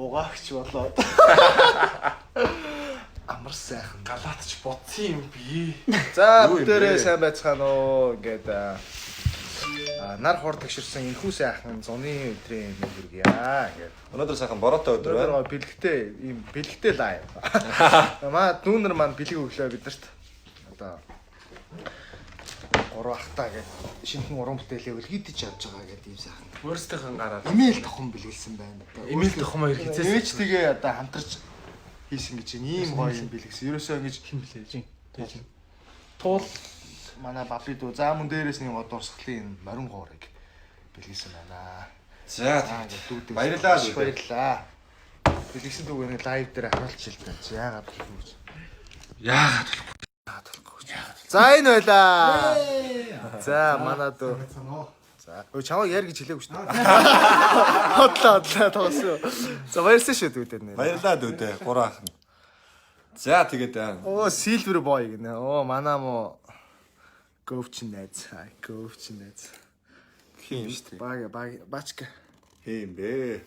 Угаагч болоод. Амар сайхан. Галаатч бодсон юм би. За Юу юм бүгдээрээ бэ? сайн байцгаана уу ингээд нар хор тэгшэрсэн энхүү сайхан зуны өдрийн мэнд хүргье. Ингээд Өнөөдөр сайхан бороотой өдөр байна. өнөөдөр бэлэгтэй ийм бэлэгтэй live. Маа дүүнер маань бэлэг өглөө биднэрт. Одоо гурав ахтаа гээд шинэхэн уран бүтээлээ үлгийдэж авч байгаа гэдэг ийм сайхан. Өөрсдийнхэн гараад. Имэйл тохон бэлгэлсэн байна. Одоо Имэйл тохон хоёр хизээс. Ээжтэйгээ одоо хамтарч хийсэн гэж байна. Ийм гоё юм бэлгэсэн. Ерөөсөө ингэж Хин блэ? Жин. Туул манай баби дүү за мөн дээрээс нэг дурсгалын энэ морин гоорыг бэлгэлсэн байна. За Аа ингээд дүүдээ. Баярлалаа, Маш дүүдээ. Баярлалаа. Бэлгэсэн дүүг нэг live дээр харуулчих л та. Яагаад болохгүй гэж. яагаад За энэ байлаа. За манай дүү. За өө чамайг яар гэж хэлээгүй шүү дээ. Хотлоо хотлоо тоглосон. За баярлалаа шүү дүүдээ нэ. Баярлалаа дүүдээ. Гурван ах нь. За тэгээд Оо Silver Boy гинэ. Оо манай мó говч найз. Говч найз. хин юм шүү дээ. Баг баг бачка. Хин юм бэ?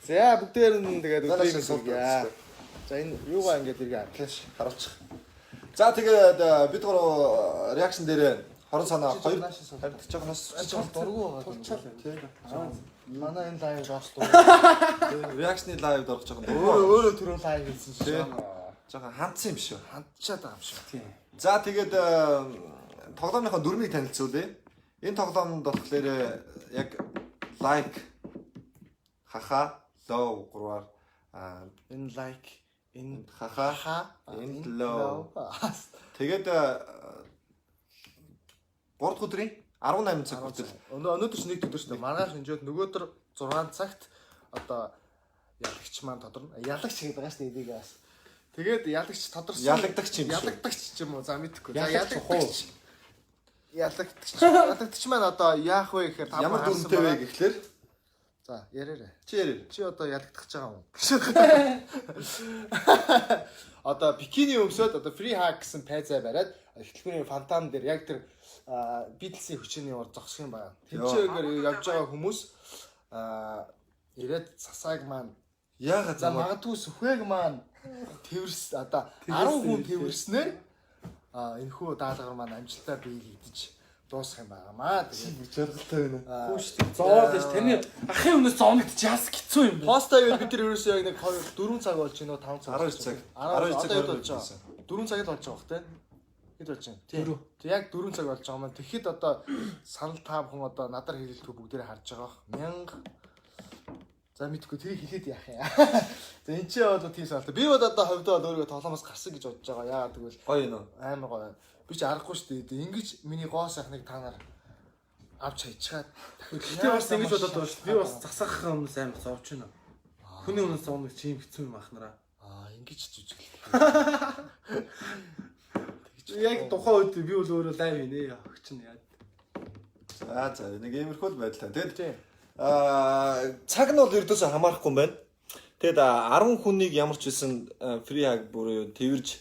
За бүгдээр нь тэгээд өдрийн Дараагийн сүргье. За энэ юугаа ингээд эргээ атлаш Харуулчих. За тэгээд бид гурав реакшн дээр 20 санаа 2 харин жоохон нас дургу байгаа. тий. Манай энэ live рост дургу. Реакшны live д орох жоохон Өөрөө өөрөө түрүү live хийсэн Тий. чинь Жоохон хандсан юм шүү. хандчаад байгаа юм шиг. Тийм. За тэгээд тоглоомынхоо дүрмийг танилцуулъя. Энэ тоглоомд болохоор яг like хаха love гурваар Энэ like энэ хаха ха энэ love. Тэгээд 3 дахь өдрийн 18 цаг хүртэл Өнөөдөр ч нэг өдөр шүү дээ. Маргааш өнжөөд нөгөөдөр 6 цагт одоо ялагч маань тодорно. Ялагч гэдэг байгаа шүү дээ энийг бас. Тэгээд ялагч тодорсон. Ялагдагч юм шүү. Ялагдагч ч юм уу. За мэдэхгүй. За Ялагч ялагдагч. Ялагдагч. Ялагдагч маань одоо яах вэ гэхээр та ямар бүхэн харсан дүрмтэй вэ байгаа. гэхлээр За яриарай. чи яриа. Чи одоо ялагдах гэж байгаа юм. Одоо бикини өмсөөд одоо free hug гэсэн пайзаа бариад хөтөлбөрийн фонтан дээр яг тэр Beatles-ийн хүчний урд зогсох юм байна. Тэнцээгээр явж байгаа хүмүүс ирээд цасааг маань Яагаад за намайг магадгүй сүхээг маань тэрс одоо 10 хүн тэрснээр энэхүү даалгавар маань амжилттай биелэгдэж дуусах юм байгаамаа. Тэгээд жаргалтай байна. Хүү шүү дээ. Зовоод ш. Таны ахын өмнөөс зовногдож яас хэцүү юм бэ? Пост аяа бид нар ерөөсөө яг нэг 2 4 цаг болж байна уу 5 цаг. 12 цаг. 12 12 цаг болж цаг байгаа. 4 цаг л болж байгаа бох те. Хэд болж байна? Тийм. Дөрөв. Тэг яг 4 цаг болж байгаа маань. Тэгэхэд одоо санал та бүхэн одоо надар хэлэлтгүй бүгдээрээ харж байгаа бох. 1000 За мэдгүй тэрийг хэлээд яах юм. За энэ ч бол тийм саналтай. Би бол одоо хувьдаа бол өөрийгөө тоглоомоос гарсан гэж бодож байгаа. Яагаад гэвэл Гоё юм уу? амар гоё. Би ч аргагүй шүү дээ. Ингэж миний гоо сайхныг та нар авч хайчаад Гэтэ бас ингэж бодоод байгаа шүү. дээ. Би бас засахын өмнөөс амар зовж байна. Хүний өмнөөс зовно гэж юм хэцүү юм ах нараа. Аа ингэж жүжиглэх. Яг тухайн үед би бол өөрөө live хийнэ. Огч нь яа. За за нэг иймэрхүү л байдлаа. Тэгээд Тийм. цаг нь бол ердөөсөө хамаарахгүй юм байна. Тэгээд 10 хүнийг ямар ч байсан free hug буюу тэрж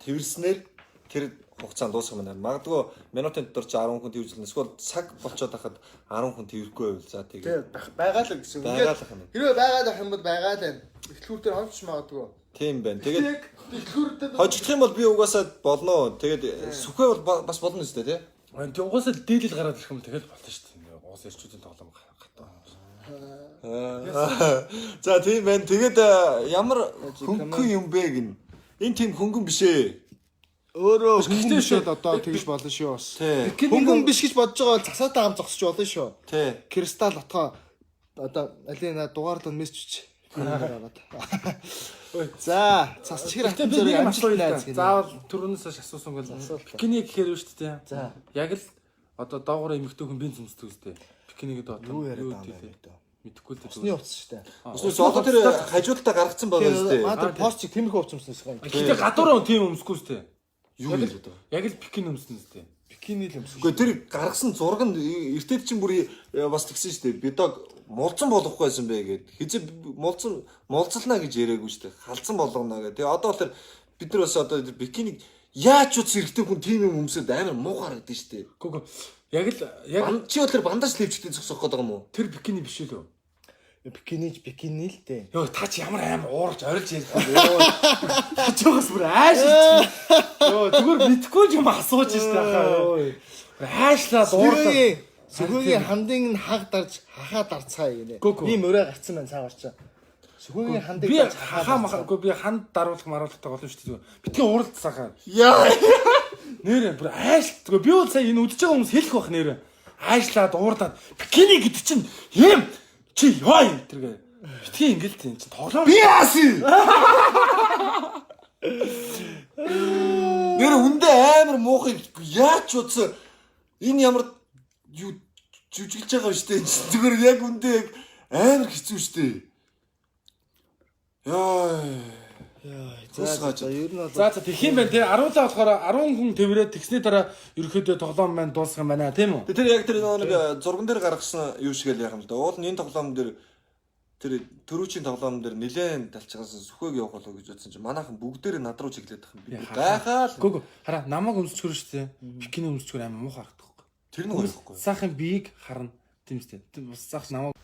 тэрснээр тэр хугацаанд дуусах юм байна. Магадгүй минутын дотор чи 10 хүн тэрвэрлэн эсвэл цаг болцоод байхад 10 хүн тэрвэхгүй байвал за тэгээд Тийм байгаа л гэсэн. Байгаа л юм. Хэрвээ байгаа л ах юм бол байгаа л байна. Эхлүүр дээр ховч магадгүй. Тийм байна. Тэгээд Яг эхлүүр дээр хожигдох юм бол би угаасаа болно. Тэгээд сүхээ бол бас болно үстэй тий. Тэг угаасаа л дээлэл гараад ирэх юм тэгэл болно шүү дээ. Угаасаа эрчүүдийн тоглоом гатаа. За тийм байна. Тэгээд ямар хөнгөн юм бэ гин. Энэ тийм хөнгөн биш ээ. өөрөө хөнгөн бишээд одоо тэгж болно шүү бас. Тий. Хөнгөн биш гэж бодож байгаа бол засаатай хам зогсож болно шүү. Тий. Кристалл отгоо одоо алина дугаарлал мессеж ороод. За цас чихэр Гэтэ хатан би зэрэг нэг юм амжилт асууя найз л гинэ. та. Заавал түрүүнээс хойш асуусан бол бикини гэхээр юу шүү дээ. За. Яг л одоо доогуур эмэгтэй хүн бие зөмсдөг үстэй. Бикини гэдэг одоо Юу яриад байгаа юм бэ? Мэдэхгүй л дээ. Усны утас шүү дээ. Усны одоо тэр хажуудалтаа гаргацсан байгаа үстэй. Маа тэр постыг тиймэрхүү утас юмсан юм. Гэтэ гадуураа тийм өмсөхгүй үстэй. Юу яриад байгаа. Яг л бикини өмснө үстэй. Бикини л өмсөн. Үгүй тэр гаргасан зураг нь эртээд чинь бүр бас тэгсэн шүү дээ. Бидог мулцсан болохгүй байсан бэ гэд. Хизээ мулцсан мулцлана гэж яриаггүй шүү дээ. Халдсан болгоно гэдэг. Тэгээ одоо тэр бид нар бас одоо тэр бикинийг яаж ч үс эрэгтэй хүн тийм юм өмсөд амар муу гаргадаг шүү дээ. Үгүй. Яг л яг Чи бол тэр бандаж левчтэй зогсох гээд байгаа юм уу? тэр бикини биш үү? Бикиниж бикини л дээ. Йоо та чи ямар аим уурж орилж ярьж байна. Йоо. Та ч угаас бүр аашилж. Йоо зүгээр мэдхгүй юм асууж штэ хаа. Йоо. Аашлаад уурлаа. Сүхүүгийн хандыг нь хаг дарж хахаа дарцгаая гинэ. Гү, гү. Би мөрөө гарцсан байна цаагаар чи. Сүхүүгийн хандыг Би дарж хахаа махаа үгүй би ханд даруулах маруулахтай болно шүү дээ зүгээр. Битгий ууралдсан хаа. Яа. Нэрэ бүр аашилтгүй. Би бол сая энэ үдэж байгаа хүмүүс хэлэх бах нэрэ. Аашлаад уурлаад бикини гэдэг чинь юм чи ёо юм тэргээ. Битгий ингээл тийм чинь тоглоом. Би яасан? Нэр үндэ амар муухай яаж ч утсан энэ ямар юу жүжиглж байгаа юм штэ. Зүгээр яг үндэ яг амар хэцүү штэ. Яа. За за ер нь бол За за тэгэх юм байна те. 10-аа болохоор 10 хүн тэврээд тэгсний дараа ерөөхдөө тоглоом маань дуусах юм байна тийм үү? Тэр яг тэр нэг зурган дээр гаргасан юу шиг л яах юм л да. Уул нь энэ тоглоом дээр тэр төрүүчийн тоглоом дээр нилээн талчгаас сүхээг явах болоо гэж бодсон чинь манайхан бүгдээрээ над руу чиглээд тах юм. Би гайхаал. Гүг хараа намайг өмсчгөр шүү дээ. Бикини өмсчгөр амар муухай харагдах байхгүй. Тэр нь гоё байхгүй. Сайхан биеийг харна тийм үстэй. Тэр бас заах намайг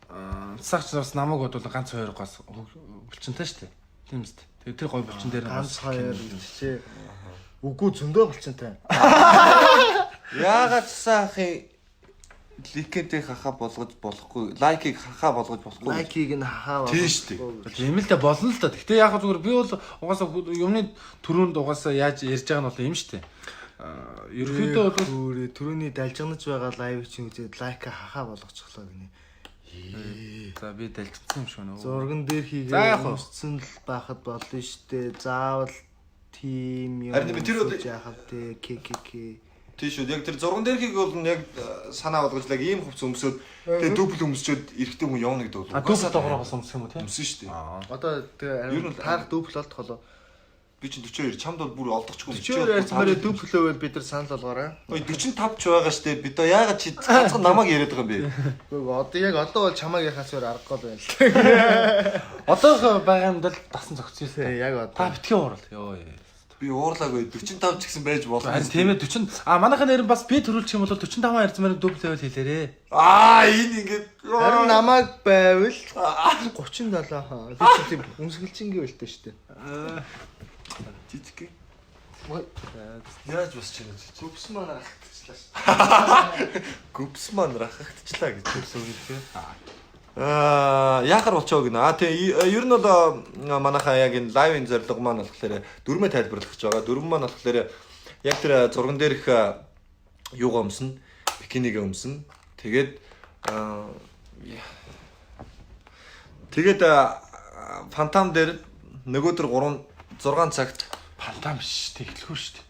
аа заах бас намайг бодвол ганц хоёр гос булчинтай шүү дээ. Тийм үстэй. Тэгээ тэр гоё булчин дээр нь ганц хоёр чи. Үгүй зөндөө булчинтай. Яагаад сайхан ликэдийг хахаа болгож болохгүй, лайкийг хахаа болгож болохгүй. Лайкийг нь хахаа Тийм шүү дээ. Тийм л дээ болно л да. Гэтэ яг зүгээр би бол угаасаа юмны төрөнд угаасаа яаж ярьж байгаа нь бол юм шүү дээ. Аа ерөөхдөө бол бол түрүүний далжигнаж байгаа лайв чинь үзээд лайка хахаа болгочихлоо гинэ. за би далжигдсан юм шиг байна. Зурган дээр За, хийгээ яг уу. өмссөн л байхад болно штэ. Заавал тим юм. Харин би тэр бол- яах вэ? К к к. Тийм шүү. Яг тэр зурган дээрхийг бол яг санаа болгож л яг ийм хувц өмсөөд тэгээ дүүбл өмсчөөд эрэгтэй хүн явна гэдэг бол А дүүс доогоор бас өмсөх юм уу тийм? өмсөн шүү дээ. Одоо тэгээ Ер нь таарах дүүбл олдох болов. Би чинь 42 чамд бол бүр олдохгүй. 42 ярьсмаар дүүблөөвэл бид нар санал болгоорой. Ой 45 ч байгаа шүү дээ. Би одоо яагаад чи ганцхан намайг яриад байгаа юм бэ? Үгүй одоо яг одоо бол чамайг яхаас өөр аргагүй л байна л дээ. Одоо байгаа юм дал дасан зөгцсөн юм. Тий, яг одоо. Та битгий уурал. Йоо. Би уурлаагүй 45 ч гэсэн байж болно. Харин тийм ээ 40 а манайхын нэр нь бас би төрүүлчих юм бол 45 ярьсмаар дүүбл байвал хэлээрээ. Аа энэ ингээд Харин намайг байвал 37 хаа. Би чи тийм өмсгөлчингийн үлдээ штэ. жижиг. Яаж босч байна жижиг? Гүпс маань рахтчихлаа штэ. Гүпс маань рахагдчихлаа гэж хэлсэн үг тийм. Аа яхаар болчихоо гинэ. Аа тий ер нь бол манайхаа яг энэ лайвын зорилго маань болохоор дөрмөө тайлбарлах гэж байгаа. Дөрөв маань болохоор яг тэр зурган дээрх юугаа өмснө? Бикинигээ өмснө. Тэгээд тэгээд фантам дээр нөгөөдөр 3 6 цагт Пантам биш шүү дээ. Эхлэхүр шүү дээ.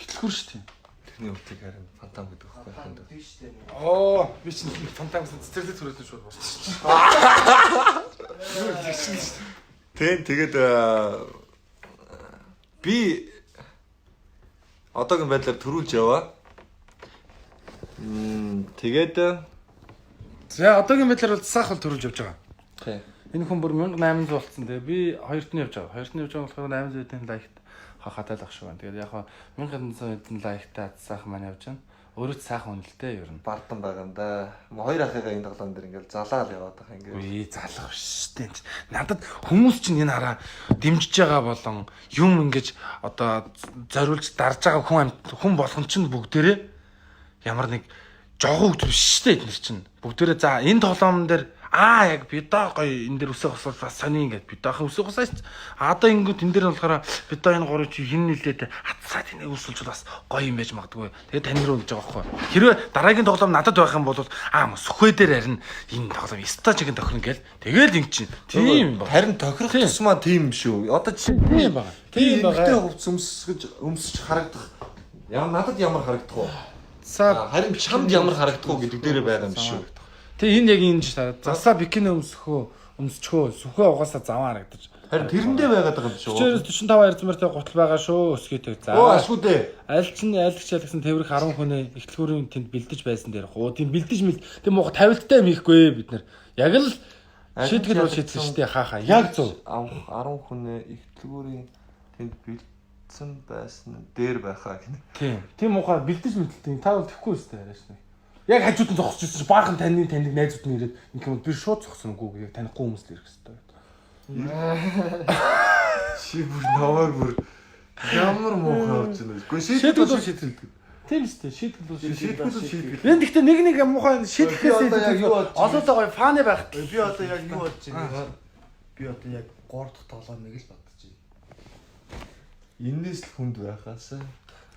Эхлэхүр шүү дээ. тэрний уртыг харин фантам гэдэг байхгүй юу? Тийм штэ. Оо би чинь фантам гэсэн цэцэрлэг төрөлтэй шууд босчих. Тийм тэгээд би одоогийн байдлаар төрүүлж яваа. Тэгээд За одоогийн байдлаар бол саах бол төрүүлж явж байгаа. тий. Энэ хүн бүр 1800 болцсон тэгээ би хоёрт нь явж байгаа. Хоёрт нь явж байгаа болохоор 800 хэдэн лайкт хахатай л ах шиг байна. Тэгээд яг хаа 1100 хэдэн лайктай сайхан маань явж байна. Өөрөө ч сайхан үнэлтэй ер нь. Бардан байгаа юм да. Хоёр ахыгаа энэ тоглоом дээр ингээл залаал яваад байгаа ингээд. Үгүй залах биш дээ. Надад хүмүүс чинь энэ хараа дэмжиж байгаа болон юм ингэж одоо зориулж дарж байгаа хүн амт хүн болгон чинь бүгдээрээ ямар нэг жогоо хөвгт биш шүү дээ эднэр чинь. Бүгдээрээ за энэ тоглоом дээр аа яг бидаа гоё энэ дээр өсөх усвал бас сони ингээд бидаахан өсөх усаа шүү. А одоо ингэнгүүт энэ дээр нь болохоор бидаа энэ гурыг чи хин нилээд хатсаа тэнийг өсөлж бас гоё юм байж магадгүй. Тэгээд тань руу гэж байгаа байхгүй. Хэрвээ дараагийн тоглоом надад байх юм бол аа сүхээ дээр харин энэ тоглоом өстой чигийн тохирно гээл тэгэл ингэ чинь. Тийм баг. Харин тохирох тусмаа тийм шүү. Одоо жишээ Тийм байгаа. Тийм байгаа. Эмэгтэй хувц өмсгөж өмсөж харагдах. Ямар надад ямар харагдах вэ? За Харин чамд ямар харагдах уу гэдэг дээрээ байгаа юм шүү. Тэг энэ яг энэ ч засаа бикини өмсөхөө өмсчхөө сүхээ угаасаа заван харагдаж. Харин тэрэндээ байгаад байгаа юм шүү. 45 ярьзмартай гутал байгаа шүү. Өсгийтэй. За. Оо ашгүй дээ. Аль чинь айлгч айлгсан тэврэх 10 хүнээ ихтлгүүрийн тэнд бэлдэж байсан дээр. Хуу тийм бэлдэж мэл тийм муухай тавилттай юм хийхгүй бид нар. Яг л шийтгэл бол шийдсэн шүү дээ. Хаа хаа. Яг зөв. Авах 10 хүнээ ихтлгүүрийн тэнд бэлдсэн байсан дээр байхаа гинэ. Тийм. Тийм муухай бэлдэж мэлдэлтэй. Та бол тэхгүй үстэй арайш нэг. Яг хажууд нь зогсож ирсэн чи баахан таны таньдаг найзууд нь ирээд ингэх юм бол би шууд зогсно үгүй яг танихгүй хүмүүс л ирэх хэвээр. Чи бүр наваар бүр ямар муухай явж байна вэ? Үгүй Шийтгэл бол шийтгэл. Тийм шүү дээ. Шийтгэл бол шийтгэл. Шийтгэл бол шийтгэл. Энэ гэхдээ нэг нэг муухай шийтгэхээс Би одоо яг юу илүү бодож байна? олоолаа гоё фаны байх. Би одоо яг юу бодож байна гэхээр би одоо яг 3 дахь тоглоомыг л бодож байна. Энээс л хүнд байхаасаа.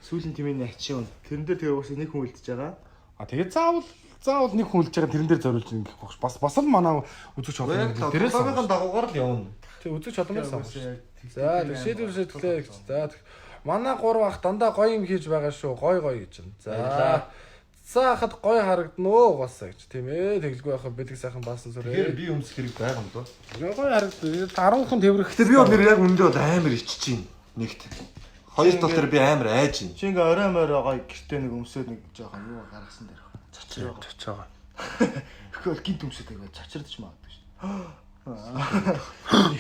Сүүлийн тэмээний ачин үн. Тэрэн дээр тэгээ уусаа нэг хүн үлдэж байгаа. А тэгээд заавал нэг хүн үлдэж байгаа тэрэн дээр зориулж ингэх байх. Бас л манай үзэгч олон Яг дээрээс тоглоомын дагуугаар л явна. Тэг үзэгч олон байсан. Угаасаа яг За тэг шийдвэр шийдлээ гэж. За тэг. Манай гурав ах дандаа гоё юм хийж байгаа шүү. Гоё гоё гэж. За. За хахад гоё харагдана уу угаасаа гэж. Тийм ээ. Тэгэлгүй яхаа бэлэг сайхан баасан Тэгэхээр сүрээ. би өмсөх хэрэг байгаа юм доо. Гоё харагдана. 10 хүн тэврэх. Гэтэ би бол нэр яг үндэ бол амар ичиж байна. Нэгт. Хоёр тал дээр би амар айж байна. Чи ингээ орой морой гоё гэртээ нэг өмсөөд нэг жоохон юу гаргасан дээр. Цочроо. Чочоо байгаа. Тэгэхгүй бол гинт өмсөөд айгаа цочирдож магадгүй шүү дээ.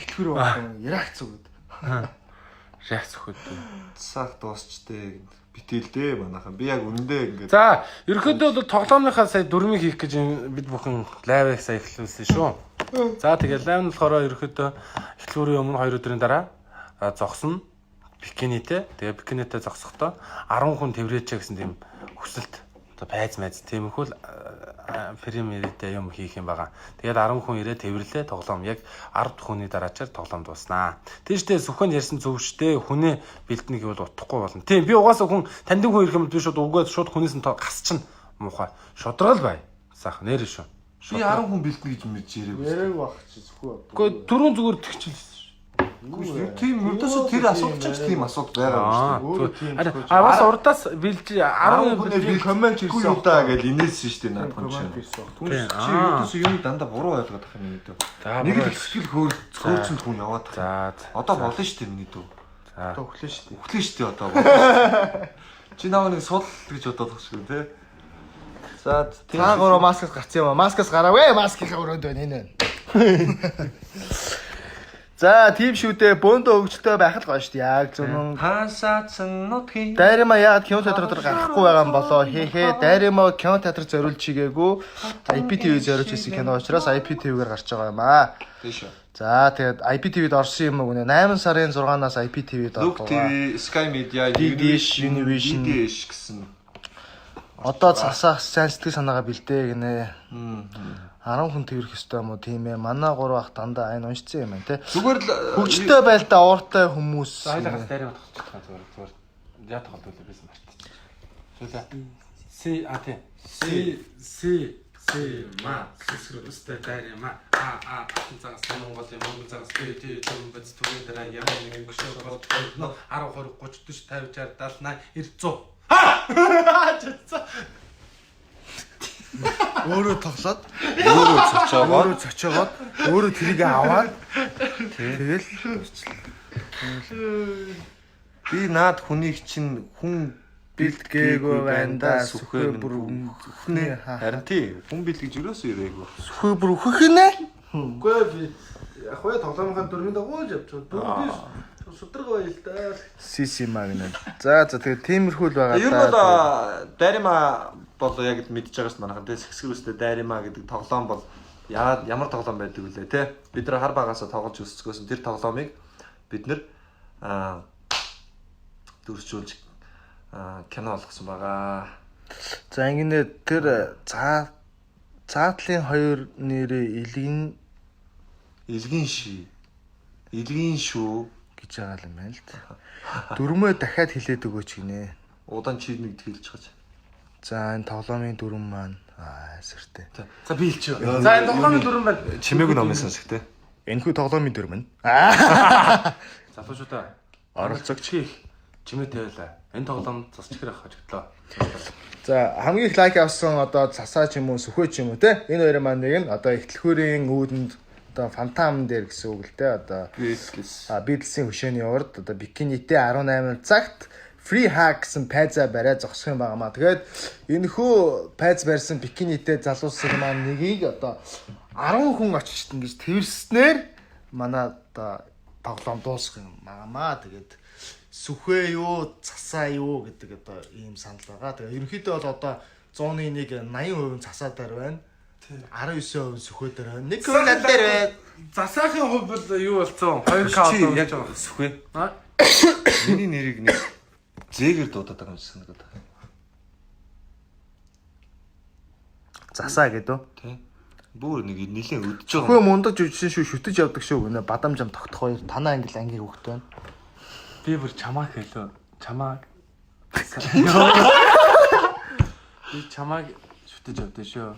Ихтгэр байна. Реакц өгöd. Реакц өгöd. Цаах дуусчтэй битээлдээ манайхан. Би яг үндэ ингээд За, ерөнхийдөө бол тоглоомныхаа сая дөрмийг хийх гэж бид бүхэн лайвыг сая эхлүүлсэн шүү. За, тэгээд лайв нь болохоор ерөнхийдөө эхлүүрийн өмнө 2 өдрийн дараа зогсно. Бикинитэй. Тэгээд бикинитэй зогсохдоо 10 хүн тэврээч гэсэн тийм хүсэлт одоо пайз майз тиймэрхүү л премьертэй юм хийх юм байгаа. Тэгээд 10 хүн ирээ тэвэрлээ тоглоом яг 10 хүний дараачаар тоглоом дууснаа. Тийштэй сүхэн ярьсан зөв штэ хүнээ бэлдэнэ гэвэл утахгүй болно. Тийм би угаасаа хүн таньдаг хүн ирэх юм бол би шууд үгээд шууд хүнээс нь гасчин муухай. Шудрал бай. Сайхан нэрээ шүү. би 10 хүн бэлтэнэ гэж мэдж яриаг. Яриаг бах чи зөвхөн. Гэхдээ түрүүн зүгээр тэгчилсэн. Үгүй тийм ердөөсөө тэр асуудал ч тийм асуудал байгаа юм шүү дээ. Өөрөө тийм А бас урдаас бэлж 10 10 хүнээ тийм коммент бэлтгүй ирсэн юм даа гэж инээсэн шүү дээ наад хүн Коммент чинь. ирсэн. Түнш Тийм. чи ердөөсөө юм дандаа буруу ойлгоод байх юм миний дүү. За, Нэг буруу л хэсгэл хөөр зөөрчөнд хүн яваад За. байх. Одоо болно шүү дээ миний дүү. Одоо өглөө шүү дээ. Өглөө шүү дээ одоо. болно шүү дээ. Чи наваа нэг сул гэж бодоод байх шиг үү те. За тийм. Та гурав маскаас гарсан юм аа. Маскаас гараагүй. Маскийнхаа өрөөнд байна энэ. За, тийм шүү дээ. Бөөндөө хөгжилтэй байх л гоё шүү дээ. Яг зөв. Хасаацсан нутгийн Дайрима яагаад кино театр дээр гарахгүй байгаа юм болоо. Хээ хээ. Дайрима кино театр зориулж чигээгүй. IPTV зориулж хийсэн кино учраас IPTV-гээр гарч байгаа юм аа. Тийм шүү. За, тэгээд IPTV-д орсон юм уу гэнэ? 8 сарын 6-наас IPTV-д Look орох. TV, Sky Media, DDH, Univision. DDH гэсэн. Одоо засаах сайн сэтгэл санаагаа бэлдээ гинэ. 10 хүн тэрэх ёстой юм уу тийм ээ. Манай гурав ах дандаа айн уншсан юм байна те. Зүгээр л Хөгжтэй байлдаа ууртай хүмүүс. За хоёлаа дайраа бодох зүгээр зүгээр. Яа тоглолт үлээ бис мартчих. Зүйлээ. Си а тий. Си си си ма сүсгэр өстэй дайраа ма а а алтан загас монгол юм монгол загас би тий түн бац түгийн дараа ямар нэгэн гүшээ бол 10 20 30 40 50 60 70 80 90 100. Ха! Чацсан. Өөрөө тоглоод, өөрөө цочоогоо өөрөө цочоогоод, өөрөө тэрийг аваад тэгэл би наад хүнийг чинь хүн бэлтгээгүй байна да. сүхээ Сүхээ бүр үхнэ. Харин тий хүн бэлтгэж ерөөсөө ирээгүй. Сүхээ бүр үхэх нэ. Үгүй би яг хөө тоглоомынхаа дөрмийн дагуу л явж байгаа. Дөрөв шудраг байл та. Сиси магна. За за тэгээд тиймэрхүү л байгаа Ер нь бол да. Дарима бол яг л мэдж байгаа шүү дээ манайхан тий сэгсгэр үстэй Дарима гэдэг тоглоом бол яагаад ямар тоглоом байдаг вүлээ тий бид нар хар багасаа тоглож өсцгөөсөн тэр тоглоомыг бид нар дүрсжүүлж кино болгосон байгаа. За ингэнэ тэр цаа цаатлын хоёр нэрээ илгэн Илгийн ши. Илгийн шүү. гэж байгаа юм байна л да. Дөрмөө дахиад хилээд өгөөч гинэ. Удаан чи нэг хэлж чаж. За энэ тоглоомын дүрм маань аа сэртэй. За би хэлчихв. За энэ тоглоомын дүрм байна. Чимээгүй номын сонсох те. Энэхүү тоглоомын дүрм нь. Залуучуудаа Оролцогч. их чимээтэй байлаа. Энэ тоглоом цас чихэр ах хожигдлоо. За хамгийн их лайк авсан одоо цасаа ч юм уу сүхөө ч юм уу те. Энэ хоёрын маань нэг нь одоо ихтлөхүүрийн үүдэнд одоо фантам дээр гэсэн үг л те одоо Beatles. Beatles-ийн хөшөөний урд одоо бикинитэй 18 цагт free hug гэсэн пайзаа бариа зогсох юм байгаа маа. Тэгээд энэхүү пайз барьсан бикинитэй залуусын маань нэгийг одоо 10 хүн очиж ингэж тэрснээр манай одоо тоглоом дуусах юм байгаа маа. Тэгээд сүхээ юу, цасаа юу гэдэг одоо ийм санал байгаа. Тэгээд ерөнхийдөө бол одоо 100-ны 1 80% засаа дээр байна. 19% сүхөө дээр байна. 1% над дээр байна. Засаахын хувь бол юу болцсон? 2К Чи одоо яг болж байгаа. сүхээ. А? Миний нэрийг нэг зээгээр дуудаад байгаа юм шиг санагдаад байна. Засаа гэдэг үү? Тэ. Бүр нэг нилээн өдөж байгаа. Хөө мундаж үжсэн шүү шүтэж явдаг шүү гэнэ. Бадам жам тогтох хоёр танаа ангил ангийн хүүхэд байна. Би бүр чамааг хэлөө. Чамааг. Би чамааг шүтэж явдсан шүү.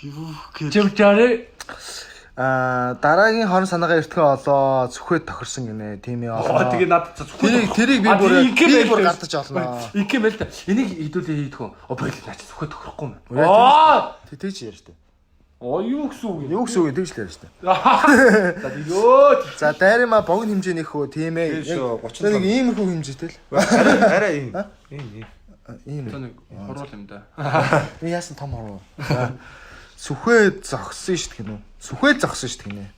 Юу гэж Чивчарэ. Аа дараагийн хорон санаагаа эртгэн олоо зүхээ тохирсон гинэ. Тийм ээ олоо. Тэгээ надад Тэрийг тэрийг би бүр би бүр гардаж олноо. Инкэ байл та. Энийг хэдүүлээ хийдэх үү? О болиг наач зүхээ тохирохгүй юм. Үгүй, Аа! Тэгж ярьж штэ. Оо юу гэсэн үг юм? Юу гэсэн үг юм тэгж л ярьж штэ. За тэгөө. За дайрма богино хэмжээнийх үү тийм ээ. Тийм шүү, Яг 37. нэг иймэрхүү хэмжээтэй л. Арай арай ийм. Ийм ийм. Ийм. За нэг хуруул юм да. Би яасан том хоров. За. Сүхээ зогссон штэ гинүү. Сүхээ зогссон штэ гинэ.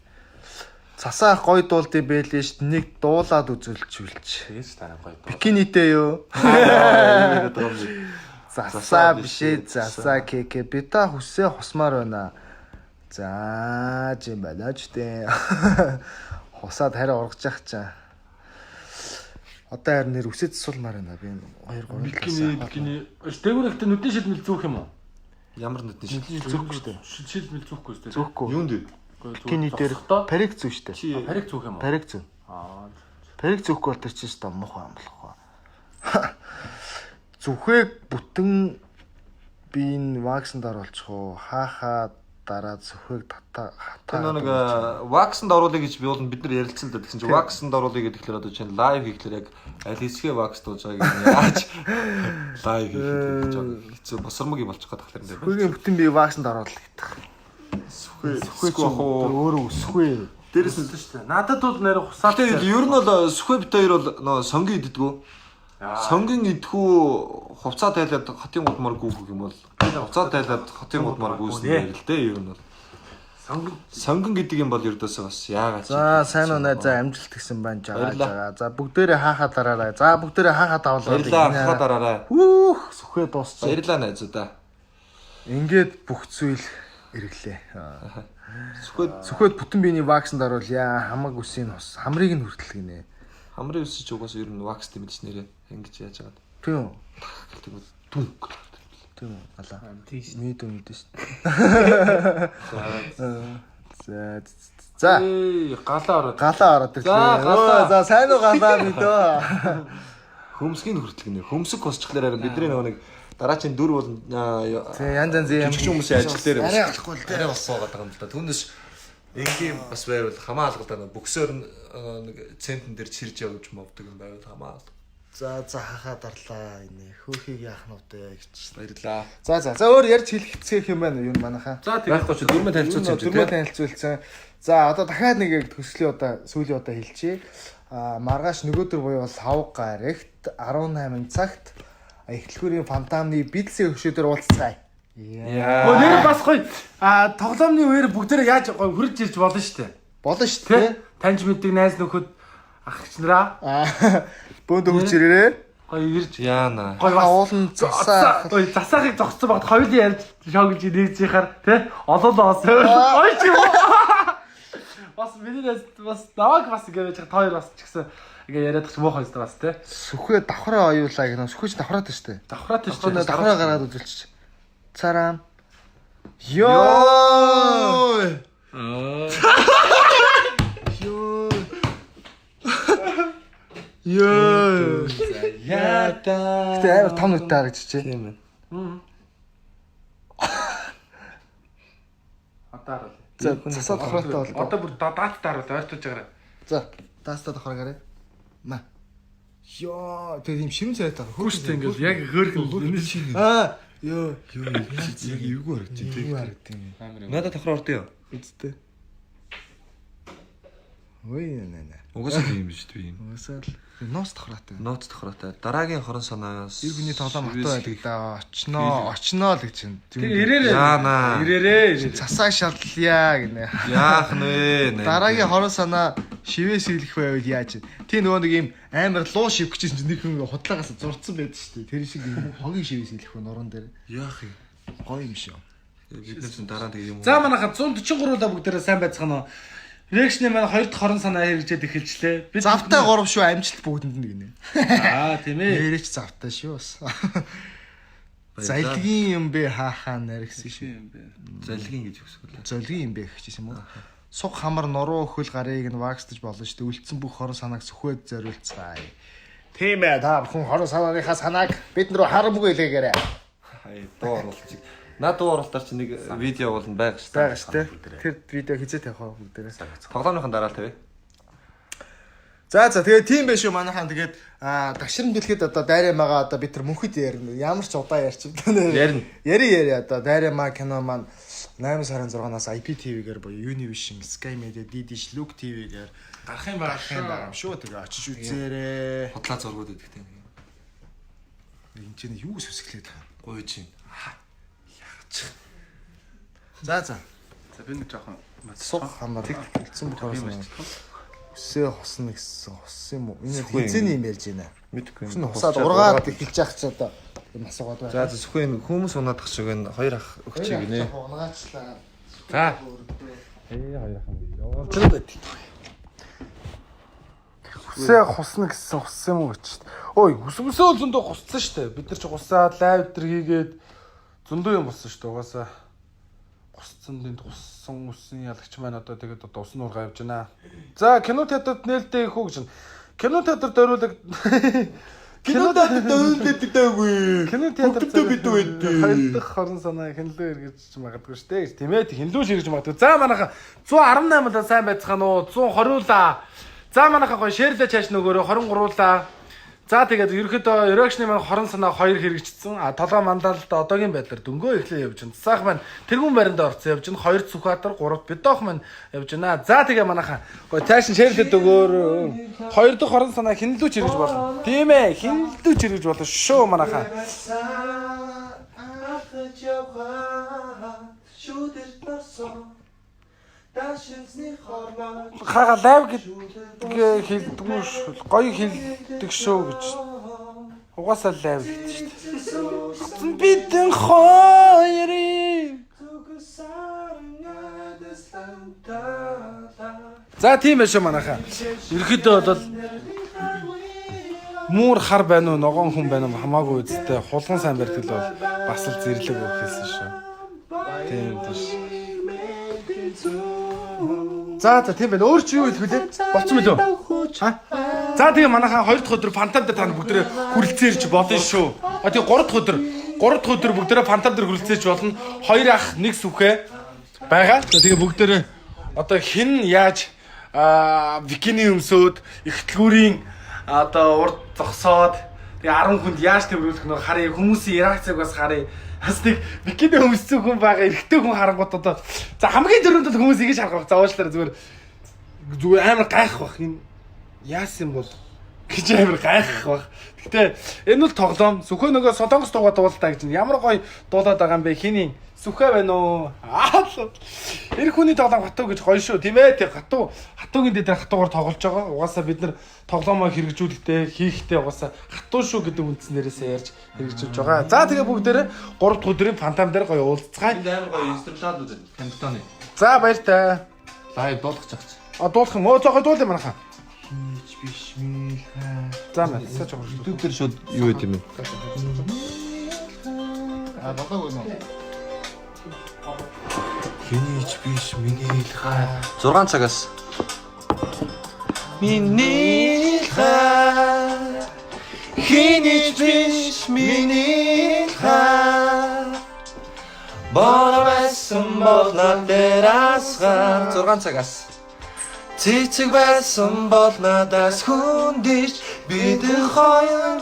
Цасаа гой дуулд юм байлээ штэ. Нэг дуулаад үзүүлчихүүлч. Тэгээс дараа гоё. Бикинитэй юу? Яриад байгаа юм шиг. Засаа биш ээ, засаа кк. Би та хүсээ хусмаар байна. За, жим байна ч дээ. Хусаад харин ургаж яах чаа. Одоо харин нэр үсээ засуулмаар байна. Би 2 3 Бикини бикини. Дээгүүр ихтэй нүдний шилмэл зүүх юм уу? Ямар нүдний шил. Нүдний шил Зүүхгүй шүү дээ. Шилмэл зүүхгүй шүү дээ. Зүүхгүй. Юунд вэ? Бикини дээр парик зүү шүү дээ. Чи Парик зүүх юм уу? Парик зүү. Аа. Парик зүүхгүй бол тэр чинь шүү дээ муухай юм болох ба. Зүхээ бүтэн би энэ ваксанд оруулчих уу? Хаахаа дараа зүхэг тата Тэр хатаа. нэг ваксанд оруулъя гэж би бол бид нар ярилцсан л да. Тэгсэн чинь ваксанд оруулъя гэхээр одоо чинь лайв хийхлээр яг аль хэсгээ вакс дууж байгааг нь яаж лайв хийх гэж хэцүү босромог юм болчих гээд тахлаар юм байна. Зүхээгийн бүтэн би ваксанд оруулах гэдэг. Сүхээ Сүхээ сүхээ ах уу. өөрөө өсөхгүй. Дээрээс нь шүү дээ. Надад бол нэр хусаад. Гэтэ ер нь бол сүхээ бит хоёр бол нөө сонгийн иддгүү. Сонгийн идэхүү хувцаа тайлаад хотын гудмаар гүйх юм бол хувцаа тайлаад хотын гудмаар гүйсэн дээр л дээ ер нь бол. Сонгон Сонгон гэдэг юм бол ердөөсөө бас яагаад ч За сайн уу най за амжилт гэсэн байна жагаа Баярлалаа. жагаа. За бүгдээрээ хаахаа дараарай. За бүгдээрээ хаахаа давлаа. Баярлалаа хахаа дараарай. Хүүх сүхээ дуусчих. Баярлалаа найзуудаа. Ингээд бүх зүйл эргэлээ. Сүхээ Сүхээд бүтэн биений ваксанд оруулъя. Хамаг үсийг хус. Хамрыг нь хүртэл гинэ. хамрын үсэж угаас ер нь вакс дэмэж нэрээ ингэж яаж байгаа. Тийм үү? Тэгвэл дүнк. Тийм үү? Алаа. тийш. Мэдүү мэдэн шүү. За за. Эй, галаа ороод. Галаа ороод ирлээ. За, галаа. Өө, За сайн уу галаа мэдөө. Хөмсгийн хүртэл гинэ. Хөмсөг хусчихлаар харин бидний нөгөө нэг дараагийн дөрв бол Тэ янз янз юм. жижиг хүмүүсийн ажил дээр Арай болохгүй л дээ. арай бас суугаад байгаа юм л да. Түүнээс энгийн бас байвал хамаа алгалдаа нэг бөксөөр нэг центн дээр чирж явж мовдөг юм байвал хамаа алга. За за хахаа дарлаа энэ хөөхийг яах нь вэ гэж. Баярлаа. За за за өөр ярьж хэлэх хэцээх юм байна юу манайхаа. За тэгээ. Байхгүй чи дөрмөө танилцуулсан юм чи Дөрмөө тий. танилцуулсан. За одоо дахиад нэг яг төслийн удаа сүүлийн удаа хэлчихье. А маргааш нөгөөдөр буюу лав гарагт 18 цагт эхлэхүүрийн фантамны Beatles-ийн хөшөөдөр уулзцгаая. Яа. Өө нэр бас гоё. А тоглоомны үеэр бүгдээрээ яаж гоё хурж ирж болно шүү дээ. Болно шүү Тэ? дээ. Таньж мэддэг найз нөхөд ах эгч нараа Аа бөөнд хурж ирээрээ. гоё ирж Яана. гоё бас Уулын засаа. Ой засаахыг зогссон багт хоёулын ярьж шоглж нэгжийнхаар тэ олоолоо бас ой чи юм уу? Бас миний найз бас намайг бас ингэ байж та хоёр бас ч гэсэн ингээ яриад ч муухай юм бас тэ. Сүхээ давхраа оюулаа гэнэ. Сүхээ ч давхраатай шүү дээ. Давхраатай шүү дээ. Давхраа гаргаад үзүүлчих. Царам. Йоо. Йой. Йоо. Яата. Гэтэ амар том нүдтэй харагдчихжээ. Тийм ээ. Одоо харуул. За засаа давхраатай бол. Одоо бүр даат даруул ойртож байгаарай. За даастаа давхраа гараа. Ма. Йоо, тэр юм ширүүн царайтай. Хүү шүү дээ ингээл яг хөөрхөн энэ шиг Аа, ёо. Йоо яг эвгүй харагдчих тий. Юу харагдсан юм. амар юм. Надад давхар ордё. Үсттэй. Ой нэ нэ. Угаасаа тийм биш үү юм. Угаасаа л ноос давхраатай. Ноц давхраатай. Дараагийн хорон санаас Эр хүний тоглоом хатуу байдаг да. Очноо, очноо л гэж чинь. Тэг ирээрээ. Яана. Ирээрээ. ирээрээ. Засаа шаллая гинэ. Яах нь вэ? Дараагийн хорон санаа шивээс илэх байвал яаж вэ? Тий нөгөө нэг юм амар луу шивэх гэсэн чинь нэг хүн худлагаас зурцсан байдаг шүү дээ. Тэр шиг юм хогийн шивээс илэх үү нуруунд дээр. Яах юм? Гоё юм шүү. Бид нар чинь дараа нь тэгээ юм. За манайха 143 удаа бүгдээрээ сайн байцгаана уу. Reaction маань хоёр дахь хорон санаа хэрэгжээд эхэлжлээ. Бид Завтай 3 шүү, амжилт бүгдэнд нь гинэ. Аа тийм ээ. Нэрэж завтай шүү бас. Залгийн юм бэ хаахаа наргисан шүү. юм бэ. Залгийн гэж өсгөлээ. Золгийн юм бэ гэжсэн юм уу? Суг хамар нуруу хөл гарыг нь вакстаж болно шүү дээ. Үлдсэн бүх хорон санааг сүхвэд зориулцгаая. Тийм ээ, та бүхэн хорон санааныхаа санааг бид нар харамгүй хэлээгээрэй. Хай дуу оруулчих. Наа дуу оруулалтаар чи нэг видео болно байгаа шүү дээ. Байгаа шүү дээ. Тэр видео хизээ тавих уу бүгдээрээ. Тоглоомынхон дараа л тавь. За за, тэгээ тийм байх шүү манайхан. Тэгээд дагшран дэлгэд одоо дайрамагаа одоо бид нар мөнхөд ярина. Ямар ч удаа ярьчихна. Ярина. Яри одоо дайрама кино маань 8 сарын 6-наас IPTV-гээр буюу Univision, Sky Media, DDH, Look TV-гээр Гарах юм байгаа гарах юм байгаа юм шүү. Тэгээ очиж үзээрэй. Худлаа зургууд идэх тийм. Энд чинь юу сүсгэлээд байгаа юм? Гоё чинь. За за. За би нэг жоохон Суг хамар үлдсэн бүх хорон. Үсээ хосно гэсэн хос юм уу? Энэ Сүхээ юм. хизээний юм ярьж байна. Мэдгүй. Үс нь хусаад ургаад эхэлж яах ч одоо юм асуугаад байна. За за, сүхээ энэ хүмүүс унаадах шиг энэ хоёр ах өгч гинэ. Унгаачлаа. За. Ээ хоёр ах юм. Явуулж байдаг. Хүсээ хусна гэсэн хуссан юм уу гэж. Ой, хүсмсөө зөндөө хуссан шүү дээ. Бид нар ч хусаад лайв дээр хийгээд зөндөө юм болсон шүү дээ. Угаасаа гусцсан дэнд гуссан үсэн ялагч маань одоо тэгээд одоо усан нуургаа явж байна. За, кино театрт нээлттэй их үү гэж. Кино театрт дөрүүлэг Кино театрт дөрүүлдэг дээгүй. Кино театрт Бүгддээ бид байдیں۔ Хоёр дахь хорон санаа хинлүү эргэж магадгүй шүү дээ гэж. Тийм ээ, хинлүү ширгэж магадгүй. За манайха 118 удаа сайн байцгаана уу? 120 улаа. За манайха гоё шеэрлээ чааш нөгөөрөө 23 улаа. За тэгээд ерөөхдөө Reaction маань хорон санаа 2 хэрэгжсэн. А толгой мандалд одоогийн байдлаар дөнгөө эхлээ явж байна. Цаах маань тэргүүн байранд орцсон явж байна. 2 Сүхбаатар, 3 Бидоох маань явж байна. За тэгээ манайха гоё цааш нь шеэрлээд өгөөрөө. Хоёр дахь хорон санаа хинлүү ч хэрэгж болно. Тийм ээ, хинлүү ч хэрэгж болно шүү манайха. Хага лайв гэдгээ хэлдэггүй шүү. Гоё хэлдэг шүү гэж. Угаасаа лайв гэдэг шүү дээ. Хоцсон бидэн хоёрын. За тийм байх шүү манайхаа. Ерөнхийдөө бол муур хар байна уу, ногоон хүн байна уу хамаагүй үсттэй хулган сайн барьдаг л бол бас л зэрлэг үг хэлсэн шүү. Тийм тийш. За за, тийм байна. Өөр чи юу хэлэх вүлээ? Болцсон мөлөө? А? За тэгээ манайхаа 2 дахь өдөр фантом дээр та нар бүгдээрээ хүрэлцээрч болно шүү. А тэгээ 3 дахь өдөр 3 дахь өдөр бүгдээрээ фантом дээр хүрэлцээрч болно. 2 ах 1 сүхээ байгаа. За тэгээ бүгдээрээ одоо хэн яаж бикини өмсөөд ихтлгүүрийн одоо урд зогсоод тэгээ 10 хүнд яаж тэрвэрлэх нь харъя. Хүмүүсийн реакцийг бас харъя. Бас нэг бикини өмссөн хүн байгаа эрэгтэй хүн харангуут одоо за хамгийн түрүүнд бол хүмүүс ингэж харах байх. За уучлаарай, зүгээр зүгээр амар гайхах байх. Энэ яасан бол гэж амар гайхах байх. Гэтэ энэ бол тоглоом. Сүхэ нөгөө солонгос дууга дуултаа гэж ямар гоё дуулаад байгаа юм бэ? Хиний сүхэ байна уу? Аа эр хүний тоглоом хатуу гэж гоё шүү. Тийм ээ. Тэг хатуу хатуугийн дээр хатуугаар тоглож байгаа. Угаасаа бид нар тоглоомоо хэрэгжүүлэхдээ хийхдээ угаасаа хатуу шүү гэдэг үндснээрээсээ ярьж хэрэгжүүлж байгаа. За тэгээ бүгдээрээ 3 дахь өдрийн фантом дээр гоё уулзцгаая. Энд амар гоё инструментал үзэн. Тамтаны. За баяртай. Лайв дуулах чагч. А дуулах юм уу? За гоё дуулъя манайхаа. Хич биш мэлхаа. За мэн. Сая жоо. YouTube дээр шууд юу байт юм бэ? А болоогүй юм уу? Хинийч биш миний л хай. 6 цагаас. Миний л хай. Хинийч биш миний л хай. Болоо байсан бол над дээр асгаар 6 цагаас. Цэцэг байсан бол надаас хүндэж бидэн хоёр.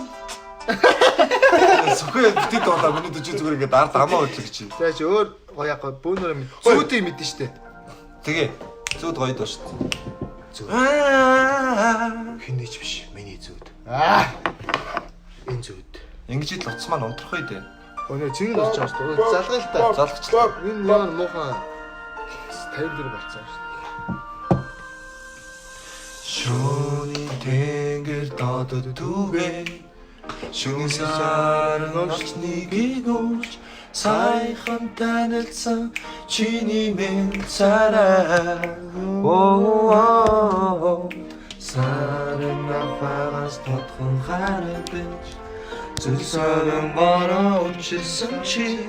Сүхээ битэг дуулаа миний чи зүгээр ингээд ард амаа өдлөг чи. За чи өөр гоё яг бөөнөрөө мэд. Зүүдийг мэдэн штэ. Тэгээ зүүд гоё дуу шүү дээ. Зүүд. Аа. Хинээч биш миний зүүд. Аа. Энэ зүүд. Ингэж ил утас маань унтрах үү дээ. Өнөө цэнгэл орж байгаа шүү дээ. Залгаа л та. Залгачлаа. Энэ ямар муухан 54 болцсон шүү дээ. Шүүний тэнгэр додод түгэ. Шүүний сар норчныг өгч Саяхан танилцсан чиний минь царай. Оо, сарын афагаас тодхон харагдаж, зүсэрэн бороо учирсан чи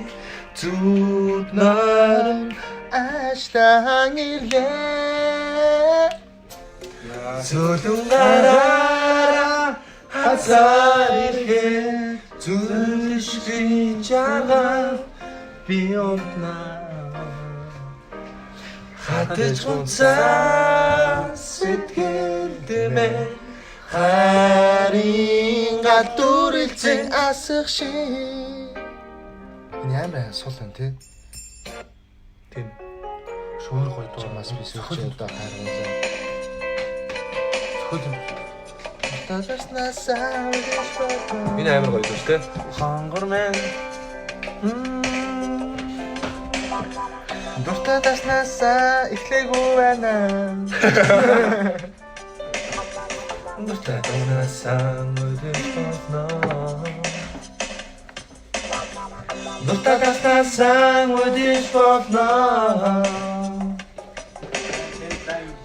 зүуд наран Ашлаан ирлээ. Зөлөн гараараа хазар ирэхэд зүлшгүй жаргал би умтнаа. Хатаж гунцаа сэтгэл дэмэ Харин гадуурилцэн асах шиг. Энэ ямар сул юм те? Тийм. Шөөр гоё дуу. Чамаас би сүйч одоо хайрлаа. Зөхөл юм. Таларснасаа үргэлж бодно. Энэ амар гоё дуу шүү дээ. Хонгор мэн. Дуртай таснасаа эхлээгүй байна. Дуртай дунаасаа өдөж болно. Дуртай таснасаа өдөж болно.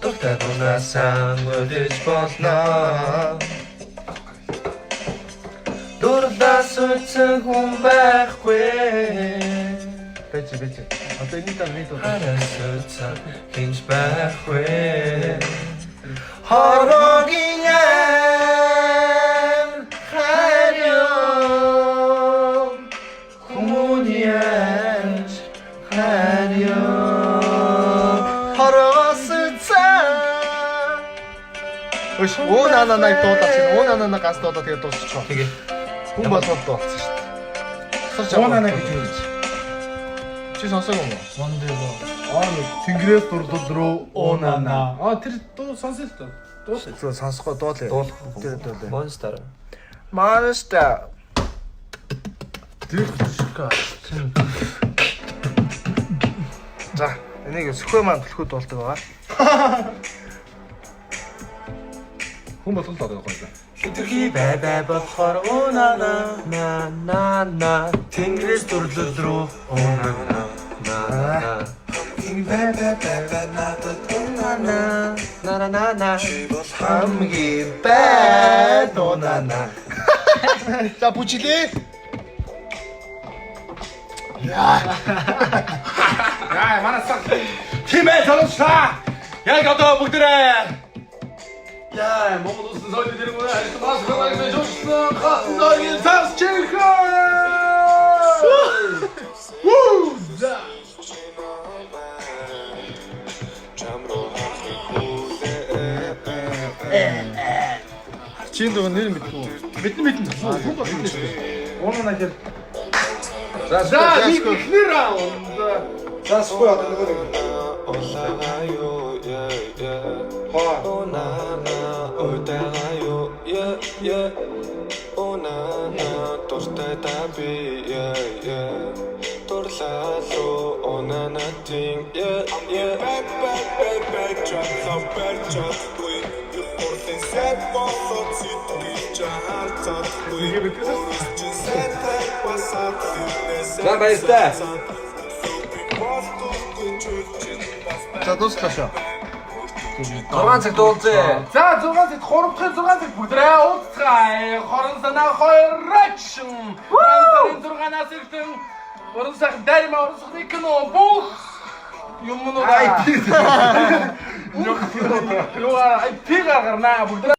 Дуртай дунаасаа өдөж болно. Дурлаас үтсэн хүн байхгүй. Бэж бэж. Одоо энэ даа нэг дуу. Хараас үтсэн хинч байхгүй. Хороогийн ам хариу хүмүүний амж хариу. Хороос үтсэн. Өш оо на на на дуулаач. Оо на на на ганц дуулаа, тэгээд дуусчих. Тэгээ. Хүн болгоод дуулсан шүү дээ. Тусарч Оо нана гэж юу гэж. Чи сонсоогүй юм уу? Мондего. Аа, Тэнгэрээс дурлал руу оо нана. Аа, тэр дуу сонсё л доо. Дуулаа. Зөв сонсохгүй дуулаа. Дуулах. Тэр дуулаа. Monster. Monster. Тэр шика. За, энийг сөхөө маань түлхүү дуулдаг байгаа. Хүн болгол доо гоё. Хитрхи бай бай болохоор оо на на на на на Тэнгэрээс дурлал руу оо на на на на. Бай бай бай бай надад оо на на на на на. Хамгийн бай дунана. За, бүжиглээ. Яа, манай сан. Тийм ээ, залуучаа. Яг одоо бүгдээрээ. Яа, Монгол улсын соёлын тэргүүн харилцан бас хэмээн жуулсан хатан доргийн цас чихээ. Вүү! За. Чин дүү нэр мэдгүй. Мэднэ, мэднэ. Хүн болгоно шүү дээ. Уунаа гэр. За, За, би эхний раунд. За, сгүй одоо нөгөө нэг. Улаагаюу, yeah. Оо на на, уйдаагаюу, yeah. Оо на на, дуртай та би, yeah. Дурлалуу, оо на на тийм, yeah. Back back back back чадлаа барьж чадахгүй. Их хурлын сайд болоод сэтгэл жаал чадахгүй. Чинь сайтай басаад тэрнээс. За, баяртай. За, дуслаа шүү. 6 цаг дуулзээ. За, 6 цагт, 3 дахь 6 цагт бүгдээ уулзцгаая. Хорон санаа хоёрч. 3 сарын 6-наас ирсэн уран сайхан дайрма уран сайхны кино бүх юмнууд. Юу ай пи гарнаа бүгдээ.